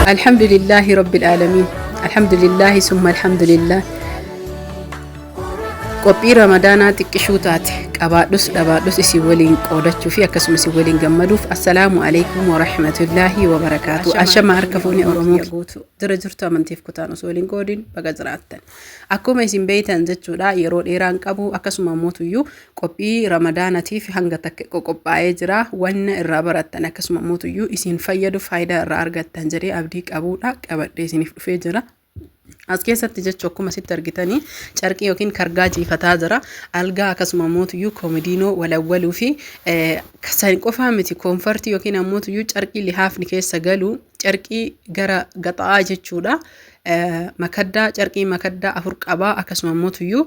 Alhamdulillahi Rabbil Aalamiin. Alhamdulillahi summa alhamdulillah. Qophii Ramadaanaa xiqqishuu taate qabaadhus dhabaadhus isin waliin qoodachuu fi akkasuma isin waliin gammaduuf, assalaamu alaikum warahmatullaahi wabarakaatu. Ashama harka fuune Oromoo guutuu jira jirtu, amantiif kutaan osoo waliin qoodin baga jiraattan. Akkuma isin beeytan jechuudha, yeroo dheeraan qabu, akkasuma mootuyyuu qophii Ramadaanatiif hanga takka qoqophaa'ee jira. Wanna irraa barattan, akkasuma mootuyyuu isin fayyadu, faayidaa irraa argattan jedhee abdii qabuudha qabadhee isiniif dhufee jira. As keessatti jechuun akkuma asitti argitanii carqii yookiin kargaa jiifataa jira. Algaa akkasuma mootuyyuu koomediinoo walawwaluu fi san qofaa miti, koonfartii yookiin ammoo carqii lihaafni keessa galu, carqii gara gaxa'aa jechuudha. Makaddaa, carqii makaddaa afur qabaa, akkasuma mootuyyuu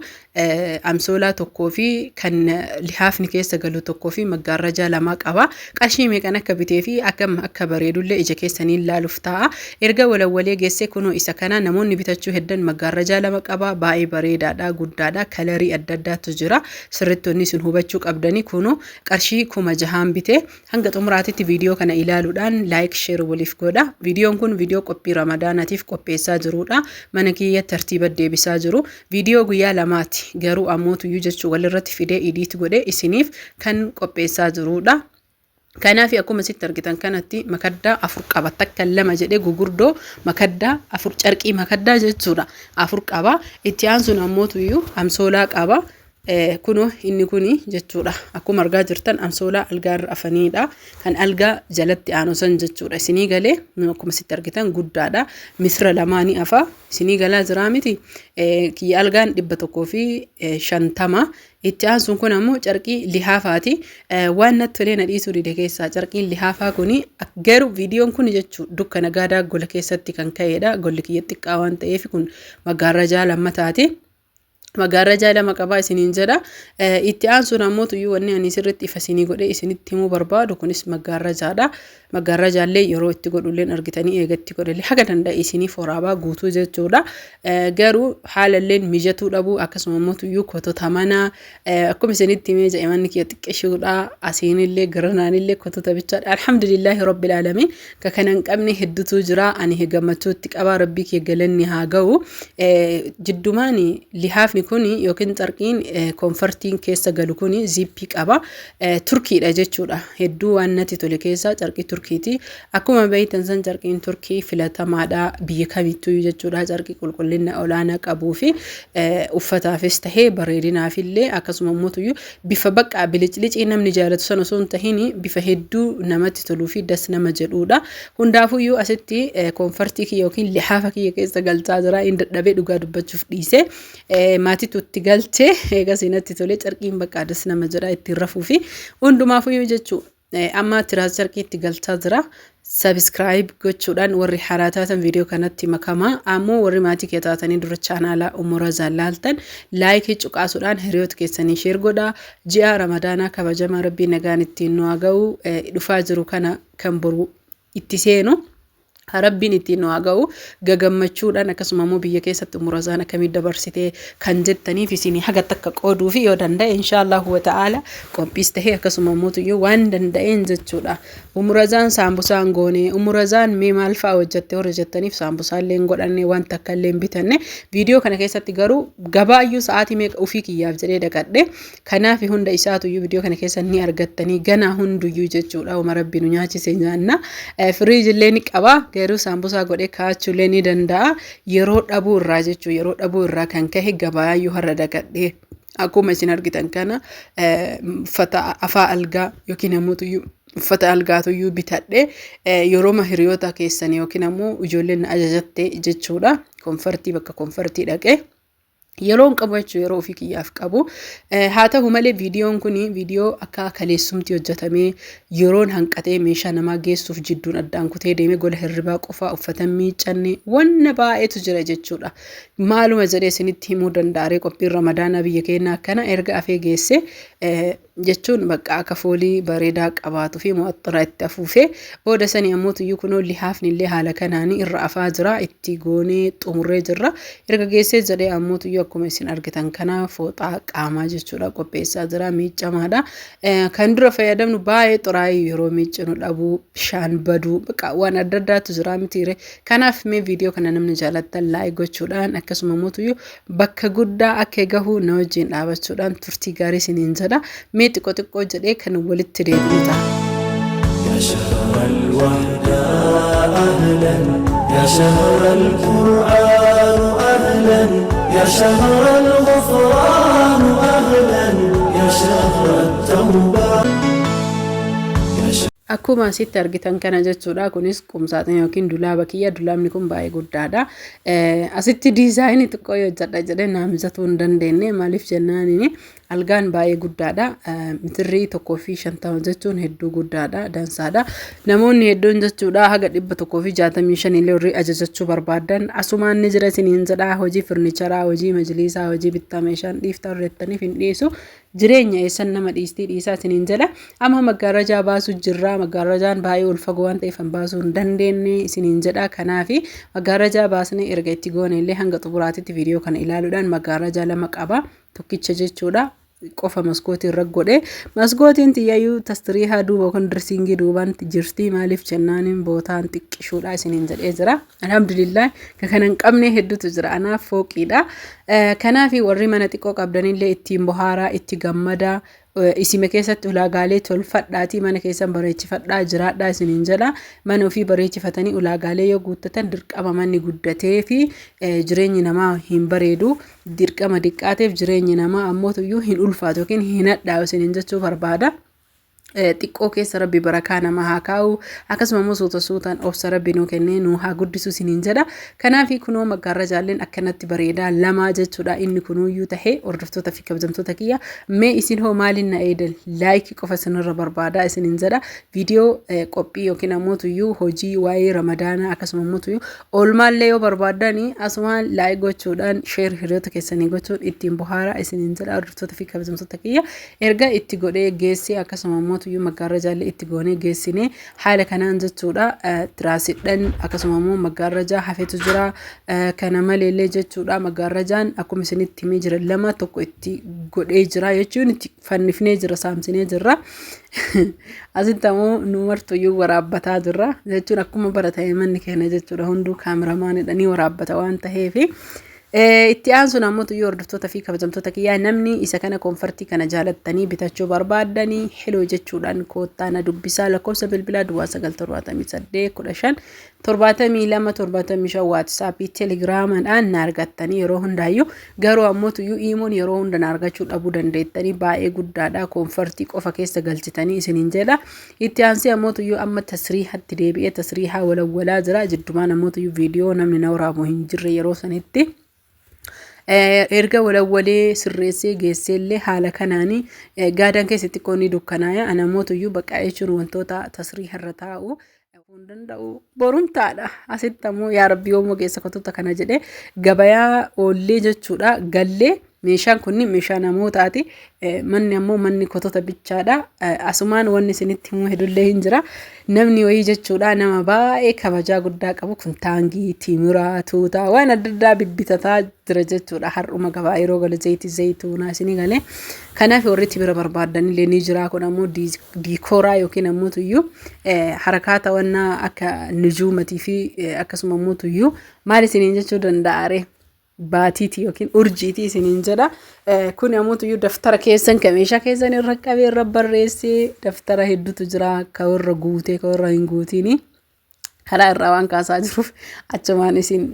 amsoolaa tokkoo fi kan lihaafni keessa galu tokkoo fi maggaarrajaa lama qaba. Qarshii meeqan akka bitee fi akkam akka bareedullee ija keessaniin laaluuf ta'a. Erga walawwalee geessee kunoo isa kana namoonni bitachuu heddan maggaarrajaa lama qaba. Baay'ee bareedaadha, guddaadha, kalarii adda addaatu jira. Sirriitti wanni isin hubachuu qabdanii, kunoo qarshii 6,000 bite. Hanga xumuraatitti viidiyoo kana ilaaluudhaan like, share waliif godha. Viidiyoon kun viidiyoo qophii Ramadaanatiif qopheessaa jirudha. Mana kiyya tartiiba deebisaa jiru. Viidiyoo guyyaa lamaati. Garuu ammootuyyuu jechuu walirratti fidee edit godhee isiniif kan qopheessaa jirudha. Kanaaf akkuma asitti argitan kanatti makaddaa afur qaba. Takka lama jedhee gugurdoo makaddaa afur, carqii makaddaa jechuudha. Afur qaba. Itti aansuun ammootuyyuu amsoolaa qaba. Kunoo inni kuni jechuudha. Akkuma argaa jirtan amsoolaa algaa irra afaniidha. Kan algaa jalatti aanu san jechuudha. Isinii galee akkuma asitti argitan guddaadha. Misira lamaanii afa. Isinii galaa jiraa miti. Kiyya algaan 150. Itti aansuun kun ammoo carqii lihaafaati. Waan natti tolee na dhiisuu dide keessaa carqiin lihaafaa kuni, garuu viidiyoon kun jechuun dukkana gaadaa gola keessatti kan ka'edha. Golli kiyya xiqqaa waan ta'eef kun maggaarrajaa lammataati. Maggaarrajaa lama qabaa isiniin jedha. Itti aansuun ammoo tuyyuu wanni ani sirriitti ifa isinii godhee isinitti himuu barbaadu kunis maggaarrajaadha. Maggaarrajaallee yeroo itti godhulleen argitanii, eegatti godhellee haga danda'e isiniif waraabaa guutuu jechuudha. Garuu haalalleen mijatuu dhabuu, akkasuma ammoo tuyyuu kotota manaa akkuma isinitti himee jedhe, manni kiyya xiqqishuudha. Asiinillee garanaanillee kotota bichaadha. Alhamdulillaahi rabbil aalamiin. Ka kana hin qabne hedduutu jira. Ani gammachuu itti qabaa, rabbii kee galanni haa ga'u. Jiddumaan lihaafni kun yookiin carqiin koonfartiin keessa galu kun ziippii qaba. Turkiidha jechuudha. Hedduu waan natti tole keessaa carqii Turkiiti. Akkuma beektan san carqiin Turkii filatamaadha biyya kamittuu jechuudha. Carqii qulqullina olaanaa qabuu fi uffataafis tahee bareedinaafillee, akkasuma immoo bifa baqqaa biliclicii namni jaalatu sana osoo hin tahin bifa hedduu namatti toluu fi das nama jedhudha. Hundaafuyyuu asitti koonfartii kiyya yookiin lihaafa kiyya keessa galchaa jira. Inni dadhabee dhugaa dubbachuuf dhiise. Maatiitu itti galchee eegas natti tolee, carqiin baqqaa das nama jedha ittiin rafuu fi hundumaafuyyuu jechuu. Amma tiraas carqii itti galchaa jira. Subscribe gochuudhaan warri haaraa taatan viidiyoo kanatti makamaa. Ammoo warri maatii kee taatanii dura chaanaala Umurazaan laaltan like cuqaasuudhaan hiriyoota keessanii share godhaa. Ji'a Ramadaanaa kabajamaa Rabbii nagaan ittiin nu haa ga'u, dhufaa jiru kana kan boru itti seenu. Rabbiin ittiin nu haa ga'u gagammachuudhaan, akkasuma immoo biyya keessatti Umurazaan akkamii dabarsitee kan jettaniif isinii haga takka qooduu fi yoo danda'e inshaallahu wa ta'ala qophiis tahee akkasuma immoo tuyyuu waan danda'een jechuudha. Umurazaan saambusaan goone, Umurazaan mee maal fa'a hojjette warra jettaniif, saambusaallee hin godhanne, waan takka illee hin bitanne. Viidiyoo kana keessatti garuu gabaayyuu sa'aatii meeqa ofii kiyyaaf jedhee dhaqadhe. Kanaaf hunda isaatuyyuu viidiyoo kana keessa ni argattanii ganaa hunduyyuu jechuudha. Uma rabbi nu nyaachise nyaanna. Firiijillee ni qaba, garuu saambusaa godhee kaa'achuullee ni danda'a. Yeroo dhabuu irraa jechuu, yeroo dhabuu irraa kan kahe gabaayyuu har'a dhaqadhe. Akkuma isin argitan kana uffata afaa algaa yookiin ammoo uffata algaatuyyuu bitadhe, yerooma hiriyoota keessanii yookiin ammoo ijoolleen na ajajatte jechuudha. Konfartii bakka konfartii dhaqee. Yeroon qabu jechuun yeroo ofii kiyyaaf qabu. Haa ta'u malee viidiyoon kun viidiyoo akka kaleessumti hojjetamee, yeroon hanqatee meeshaa namaa geessuuf jidduun addaan kutee deemee, gola hirribaa qofaa uffata miiccanne, wanna baay'eetu jira jechuudha. Maaluma jedhee isinitti himuu danda'aree? Qophiin Ramadaanaa biyya keenyaa akkana erga afee geesse. Jechuun bakka akka foolii bareedaa qabaatuu fi mu'axxira itti afuufee booda sanii ammoo tuyyuu kunoo lihaafni illee haala kanaanii irra afaa jira, itti goonee xumurree jirra. Erga geessee jedhee ammoo tuyyuu akkuma isin argitan kana fooxaa qaamaa jechuudha qopheessaa jira, miiccamaadha. Kan dura fayyadamnu baay'ee xuraa'ee yeroo miiccinu dhabuu, bishaan baduu, bakka waan adda addaatu jira mitiire. Kanaaf mee viidiyoo kana namni jaalattan laayik gochuudhaan, akkasuma ammoo tuyyuu bakka guddaa akka gahu na wajjin dhaabachuudhaan turtii gaarii isiniin jedha. Mee xiqqoo xiqqoo jedhee kan walitti deebinu ta'a. يا شهر الوحدة أهلا، يا شهر القرآن أهلا، يا شهر الغفران أهلا، يا شهر التوبة يا شهر Akkuma asitti argitan kana jechuudha. Kunis qumsaaxina yookiin dulaaba kiyya. Dulaabni kun baay'ee guddaadha. Asitti diizaayinii xiqqoo yoo hojjedha jedhee naa mijatuu hin dandeenye. Maaliif jennaaniin algaan baay'ee guddaadha. Mitirrii 1.50 jechuun hedduu guddaadha. Dansaadha. Namoonni hedduun jechuudha haga 165 illee warri ajajachuu barbaadan asumaan ni jira isiniin jedha. Hojii furniicharaa, hojii majliisaa, hojii bittaa meeshaan dhiiftaa hojjettaniif hin dhiisu. Jireenya eessan nama dhiistii dhiisaa isiniin jedha. Amma maggaarrajaa baasuu jirra. Maggaarrajaan baay'ee ol fagoo waan ta'eef hin baasuu hin dandeenye isiniin jedha. Kanaaf maggaarrajaa baasnee erga itti goone illee hanga xumuraatitti viidiyoo kana ilaaluudhaan maggaarrajaa lama qaba. Tokkicha jechuudha. Qofa maskootii irra godhe. Maskootiin xiyyayyuu tastiriihaa duuba yookaan dirsiingii duubaan jirti. Maaliif jennaaniin bootaan xiqqishuudha isiniin jedhee jira. Alhamdulillah, kan kana hin qabne hedduutu jira. Anaaf fooqiidha. Kanaaf warri mana xiqqoo qabdanillee ittiin bohaaraa, itti gammadaa. Isime keessatti ulaagaalee tolfadhaatii mana keessan bareechifadhaa jiraadhaa isiniin jedha. Mana ofii bareechifatanii ulaagaalee yoo guuttatan dirqama manni guddatee fi jireenyi namaa hin bareedu. Dirqama diqqaateef jireenyi namaa ammoo tuyyuu hin ulfaatu yookiin hin hadhaa'u isiniin jechuu barbaada. Xiqqoo keessa Rabbi barakaa nama haa kaa'u, akkasuma immoo suuta suutaan obsa Rabbi nuu kennee nuu haa guddisu isiniin jedha. Kanaaf kunoo maggaarrajaalleen akkanatti bareedaa lamaa jechuudha, inni kunuuyyuu tahee. Hordoftoota fi kabajamtoota kiyya, mee isin hoo maaliin na eedan? Laayikii qofa isinirra barbaada isiniin jedha. Viidiyoo qophii yookiin ammoo tuyyuu hojii waa'ee Ramadaanaa, akkasuma ammoo tuyyuu oolmaallee yoo barbaadani asumaan like gochuudhaan share hiriyoota keessanii gochuun ittiin bohaaraa isiniin jedha. Hordoftoota fi kabajamtoota kiyya, erga itti godhee geessee, akkasuma ammoo tuyyuu maggaarrajaallee itti goonee geessinee haala kanaan jechuudha, tiraasidhan akkasuma immoo maggaarrajaa hafetu jira. Kana maleellee jechuudha maggaarrajaan akkuma isinitti himee jira lama tokko itti godhee jira jechuun itti fannifnee jira, saamsinee jirra. Asitti ammoo nu martuyyuu waraabbataa jirra jechuun akkuma baratame manni keenya jechuudha hunduu kaameramaanidha, ni waraabbata waan ta'eefi. Itti aansuun ammoo tuyyuu hordoftoota fi kabajamtoota kiyyaa, namni isa kana comfortii kana jaalattanii bitachuu barbaaddanii hello jechuudhaan koottaa na dubbisaa. Lakkoofsa bilbilaa 0978 15 72 75 Waatsaappii, Telegiraamaadhaan na argattanii yeroo hundaayyuu. Garuu ammoo tuyyuu iimoon yeroo hunda na argachuu dhabuu dandeettanii, baay'ee guddaadha, comfortii qofa keessa galchitanii isiniin jedha. Itti aansee ammoo tuyyuu amma tasriihatti deebi'ee tasriihaa walawwalaa jira. Jiddumaan ammoo tuyyuu viidiyoo namni na waraabu hin jirre yeroo sanitti. Erga walawwalee sirreessee geesseellee haala kanaanii gaadaan keessatti xiqqoo ni dukkanaaya. Ana ammoo tuyyuu bakka jechuun wantoota tasriiharra taa'u hin danda'u borumtaadha. Asitti ammoo yaa Rabbi yoommoo keessa kottoota kana jedhee gabayaa oollee jechuudha gallee. Meeshaan kunni meeshaa namootaati. Manni ammoo manni kotota bichaadha. Asumaan wanni isinitti himuu hedullee hin jira. Namni wayii jechuudha, nama baay'ee kabajaa guddaa qabu kun, taangii, timiraa, tuutaa, waan adda addaa bibbitataa jira jechuudha. Har'uma gabaa yeroo galu zayitii zayituunaa isinii galee. Kanaaf warri timira barbaadan illee ni jira. Kun ammoo diikooraa yookiin ammoo tuyyuu harakaata wannaa akka nujuumatii fi akkasuma ammoo tuyyuu maal isiniin jechuu danda'a ree? Baatiiti yookiin urjiitii isiniin jedha. Kun ammoo tuyyuu daftara keessan kan meeshaa keessan irra qabee irra barreessee, daftara hedduutu jira, kan irra guutee kan irra hin guutiini. Karaa irraa waan kaasaa jiruuf achumaan isin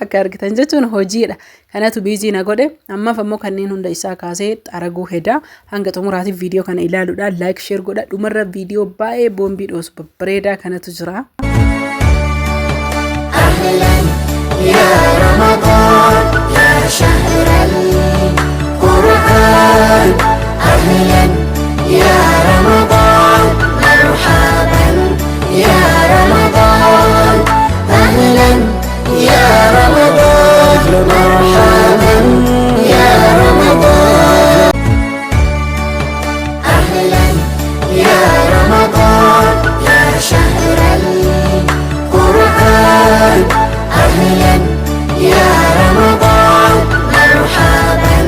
akka argitan jechuun hojiidha. Kanatu busy na godhe. Ammaaf ammoo kanneen hunda isaa kaasee xaraguu heda. Hanga xumuraatiif viidiyoo kana ilaaluudhaan like, share godha. Dhumarra viidiyoo baay'ee boombii dhoosu babbareedaa kanatu jira. أهلا يا رمضان، يا شهر القرآن، أهلا يا رمضان، مرحبا يا رمضان، أهلا يا رمضان، مرحبا يا رمضان، أهلا. أهلا يا رمضان، مرحبا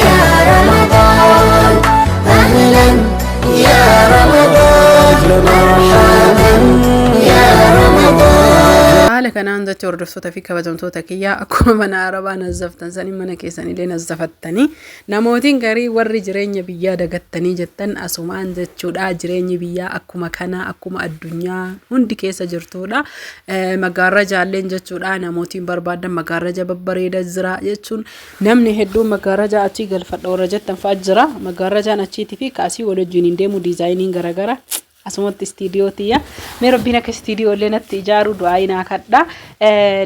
يا رمضان، أهلا يا رمضان، مرحبا يا رمضان. Haala kanaan jecha hordoftoota fi kabajamtoota kiyyaa, akkuma mana arabaa nazzaftan sanii mana keessanillee nazzafattanii, namootiin garii warri jireenya biyyaa dagattanii jettan asumaan jechuudha. Jireenyi biyyaa akkuma kana, akkuma addunyaa hundi keessa jirtudha. Magaarrajaalleen jechuudha, namootiin barbaadan magaarraja babbareeda jira jechuun, namni hedduun magaarraja achii galfadha warra jettan fa'a jira. Magaarrajaan achiitii fi kaasii wal wajjin hin deemu, diizaayiniin garaagara. Asumatti istiidiyoo tiyya. Mee Rabbiin akka istiidiyoo illee natti ijaaru du'aa naa kadha.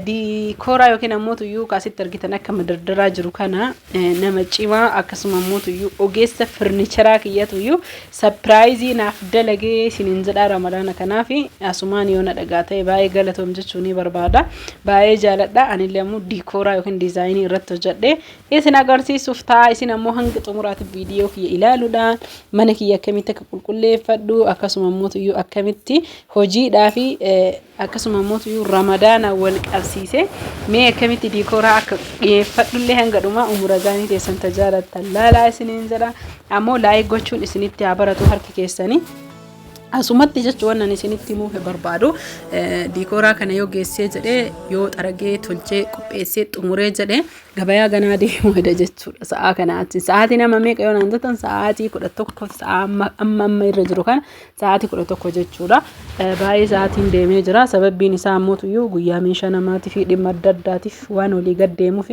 Diikooraa yookiin ammoo tuyyuu kaasitti argitan akka madardaraa jiru kana nama cimaa, akkasuma ammoo tuyyuu ogeessa firnicharaa kiyyatuyyuu surprise naaf dalagee isiniin jedhaa. Ramadaana kanaaf asumaan yoo na dhagaa ta'e baay'ee galatoom jechuu ni barbaada. Baay'ee jaaladha. Anillee ammoo diikooraa yookiin diizaayinii irratti hojjedhee isin agarsiisuuf ta'a. Isin ammoo hanga xumuraatti viidiyoo kiyya ilaaluudhaan mana kiyya akkamitti akka qulqulleeffadhu, akkasuma ammoo tuyyuu akkamitti hojiidhaa fi akkasuma ammoo tuyyuu Ramadaana wal qabsiise mee akkamitti diikooraa akka dhiyeeffadhullee hanga dhumaa umura gaanii teessan tajaalattan laalaa isiniin jedha. Ammoo like gochuun isinitti haa baratu harki keessanii. Asumatti jechuun wannan isinitti himuu barbaadu, diikooraa kana yoo geessee jedhee, yoo xaragee tolchee qopheessee xumuree jedhee, gabayaa ganaa deemuu heda jechuudha. Sa'aa kanaatti sa'aatii nama meeqa yoo naan jettan, sa'aatii 11, sa'aa amma amma irra jiru kana sa'aatii 11 jechuudha. Baay'ee sa'aatiin deemee jira. Sababbiin isaa ammoo tuyyuu guyyaa meeshaa namaatii fi dhimma adda addaatiif waan olii gad deemuuf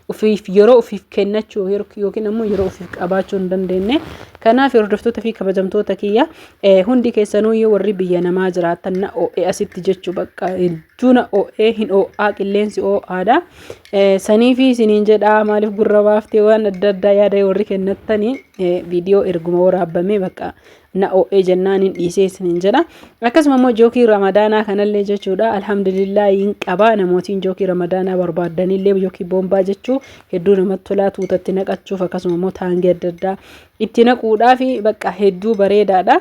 ofiif yeroo ofiif kennachuu yookiin ammoo yeroo ofiif qabaachuu hin dandeenye. Kanaaf hordoftoota fi kabajamtoota kiyya, hundi keessanuu yoo warri biyya namaa jiraatan, na oo'ee asitti jechuu, bakka hedduu na oo'ee, hin oo'aa, qilleensi oo'aadha. Sanii fi isiniin jedhaa, maaliif gurra baaftee waan adda addaa yaada warri kennattanii, viidiyoo erguma waraabamee bakka na oo'ee jennaan hin dhiisee isiniin jedha. Akkasuma immoo jookii Ramadaanaa kanallee jechuudha. Alhamdulillah hin qaba. Namootiin jookii Ramadaanaa barbaadanillee, jookii boombaa jechuu hedduu namatti tolaa, tuutatti naqachuuf, akkasuma immoo taangii adda addaa itti naquudhaaf bakka hedduu bareedaadha.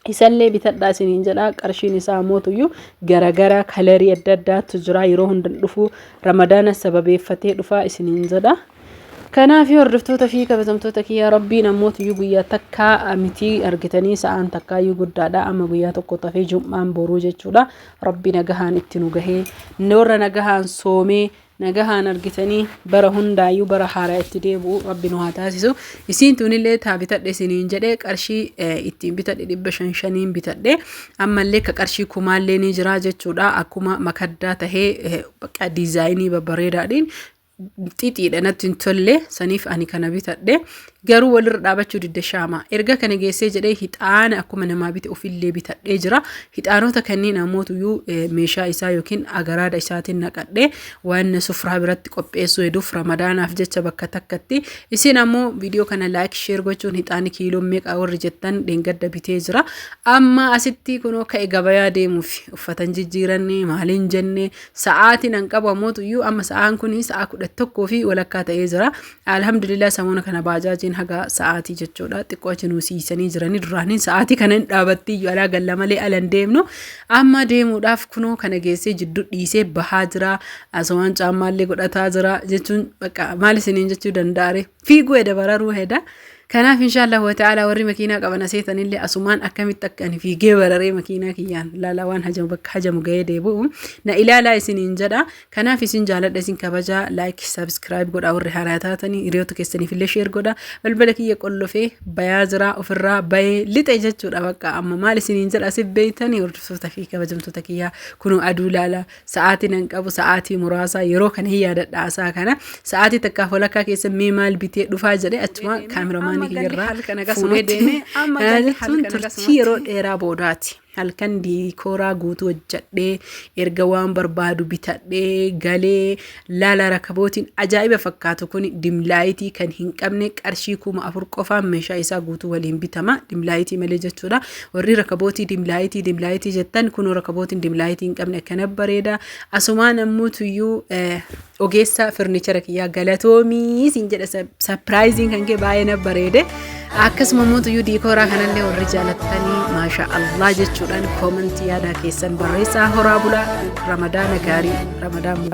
Isallee bitadhaa isiniin jedha. Qarshiin isaa mootuyyuu garagara, kalarii adda addaatu jira. Yeroo hunda dhufu, Ramadaana sababeeffatee dhufaa isiniin jedha. Kanaaf hordoftoota fi kabajamtoota kiyya, Rabbiin ammootiyyuu guyyaa takkaa mitii argitanii, sa'aan takkaayyuu guddaadha. Amma guyyaa tokko tafee, jum'aan boruu jechuudha. Rabbi nagahaan itti nu gahee, warra nagahaan soomee nagahaan argitanii bara hundaayyuu bara haaraa itti deebi'u Rabbi nu haa taasisu. Isiin tunillee taa bitadhe isiniin jedhee, qarshii ittiin bitadhe 500 5n bitadhe. Ammallee ka qarshii kumaallee ni jira jechuudha. Akkuma makaddaa tahee bakka diizaayinii babbareedaadhaan xixiidha, natti hin tolle, saniif ani kana bitadhe. Garuu walirra dhaabachuu didde shaama. Erga kana geessee jedhee, hixaana akkuma namaa bite ofillee bitadhee jira. Hixaanota kanneen ammootuyyuu meeshaa isaa yookiin agaraada isaatiin naqadhee waan sufraa biratti qopheessuu hedduuf Ramadaanaaf jecha bakka takkatti. Isin ammoo viidiyoo kana like, share gochuun, hixaani kiiloo meeqa warri jettan, dheengadda bitee jira. Amma asitti kunoo ka'e gabayaa deemuuf uffatan jijjiiranne maaliin jenne, sa'aatiin an qabu ammootuyyuu amma sa'aan kun sa'a 11:30 ta'ee jira. Alhamdulillah, samoona kana baajaajiin haga sa'aatii jechuudha xiqqoo achi nuu siisanii jiranii. Duraaniin sa'aatii kana hin dhaabatti iyyuu, alaa galla malee ala hin deemnu. Amma deemuudhaaf kunoo kana geessee jidduu dhiisee bahaa jira. Asumaan caammaallee godhataa jira jechuun, bakka maal isiniin jechuu danda'are, fiiguu heda, bararuu heda. Kanaaf inshaallah wa ta'ala, warri makiinaa qaban aseetanillee asumaan akkamitti akka ani fiigee bararee makiinaa kiyyaan ilaalaa waan hajamu bakka hajamu gahee deebi'u na ilaalaa isiniin jedha. Kanaaf isin jaaladha, isin kabajaa, like, subscribe godha, warri haaraa taatanii hiriyoota keessaniif illee share godha. Balbala kiyya qollofee bayaa jira, ofirraa bayee lixe jechuudha. Bakka amma maal isiniin jedha asif beeytanii, hordoftoota fi kabajamtoota kiyyaa, kunoo aduu ilaalaa. Sa'aatii nan qabu sa'aatii muraasa yeroo kana hin yaadadha. Asaa kana sa'aatii takkaaf walakkaa keessa mee maal bitee dhufaa jedhee achuma kaameraamaanii kiyyarraa fuudhee deeme. Kana jechuun turtii yeroo dheeraa boodaati. Halkan diikooraa guutuu hojjedhee, erga waan barbaadu bitadhee galee, laala, rakabootiin ajaa'iba fakkaatu kun dim light kan hin qabne qarshii 4000 qofaan meeshaa isaa guutuu waliin bitama, dim light malee jechuudha. Warri rakabootii dim light, dim light jettan, kunoo rakabootiin dim light hin qabne akkana bareeda. Asumaan ammoo tuyyuu ogeessa furniture kiyyaa galatoomii siin jedha, surpriseiin kan kee baay'ee na bareede. Akkasuma immoo tuyyuu diikooraa kanallee warri jaalattanii maasha Allah jechuudhaan comment yaadaa keessan barreessaa. Horaa bulaa, Ramadaana gaarii, Ramadaan.